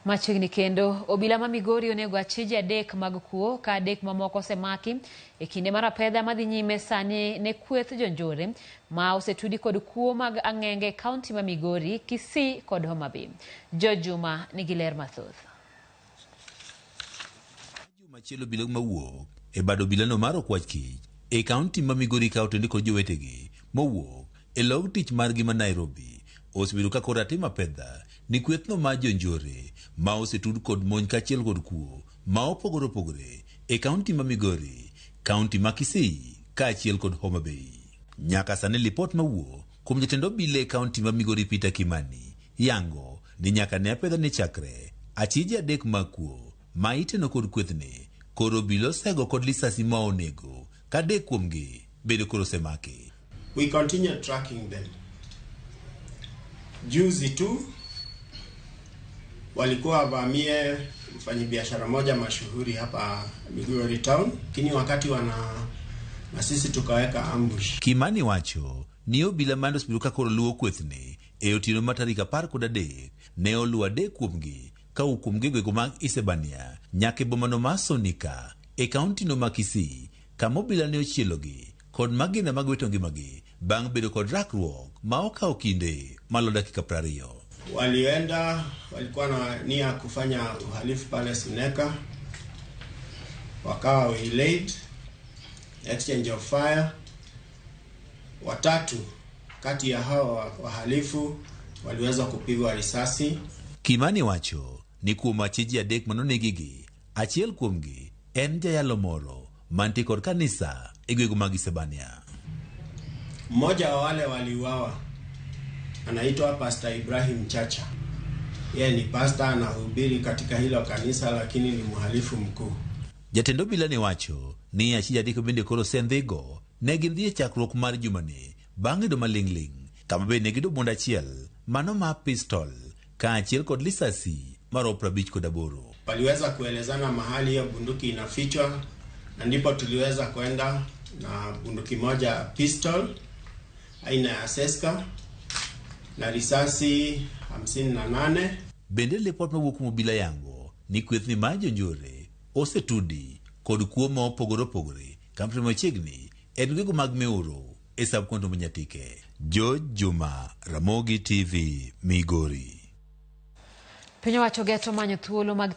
Machiegni kendo, obila ma Migori onego achije adek mag kuo ka adek mamoko osemaki e kinde mar apedha madhi nyime sani ne kweth jonjore ma osetudi kod kuo mag ang'enge e kaunti ma Migori, Kisii kod Homa Bay. George Juma nigi ler mathoth. Machielo obila mawuok e bad obilano mar Okwach Kich e kaunti ma Migori ka otende kod jowetegi mowuok e log tich margi ma Nairobi osebedo ka koro atimo apedha ni kwethno mar jonjore ma osetud kod monj kaachiel kod kuo ma opogore opogore e kaunti ma Migori, kaunti ma Kisii kaachiel kod Homa Bay. Nyaka sani lipot mawuok kuom jatend obila e kaunti ma Migori Peter Kimani yango ni nyaka ne apedha ni chakre achije adek mag kuo ma iteno kod kwethni koro obila osego kod lisasi ma onego ka adek kuomgi bende koro osemaki. We continue tracking them. Juzi tu walikuwa wavamie mfanyabiashara moja mashuhuri hapa Migori town, lakini wakati wana na sisi tukaweka ambush. Kimani wacho ni obila mande osebedo ka koro luwo kwethni e otieno mar tarik 13 ne oluwo adek kuomgi kawuok kuom gwengego mag Isebania nyaka e bomano mar Sonika e kauntino ma Kisii kama obila ne ochielogi kod magina mag wito ngimagi bang' bedo kod rakruok ma okawo kinde malo dakika 20. Walienda, walikuwa na nia kufanya uhalifu pale Suneka, wakawa waylaid, exchange of fire. Watatu kati ya hao wahalifu waliweza kupigwa risasi. Kimani wacho ni kuom achije adek manonegigi, achiel kuomgi en jayalo moro mantie kod kanisa e gwenge mag Isebania. Mmoja wa wale waliuawa anaitwa Pastor Ibrahim Chacha. Yeye ni pastor, anahubiri katika hilo kanisa, lakini ni mhalifu mkuu. Jatend obila ne wacho ni achije adek bende koro osendhigo ne gindhi e chakruok mar jumani bang' yudo maling'ling' kama bende ne giyudo bund achiel mano mar pistol kaachiel kod lisasi maromo 58. Waliweza kuelezana mahali hiyo bunduki inafichwa, na ndipo tuliweza kwenda na bunduki moja pistol aina ya Seska na risasi 58. Bende lipot mawuok kuom obila yango ni kwethni mar jonjore osetudi kod kuo ma opogore opogore kama machiegni en gwenge mag Miuro e sub county ma Nyatike. George Juma, Ramogi TV, Migori. Piny owacho geto manyo thuolo mag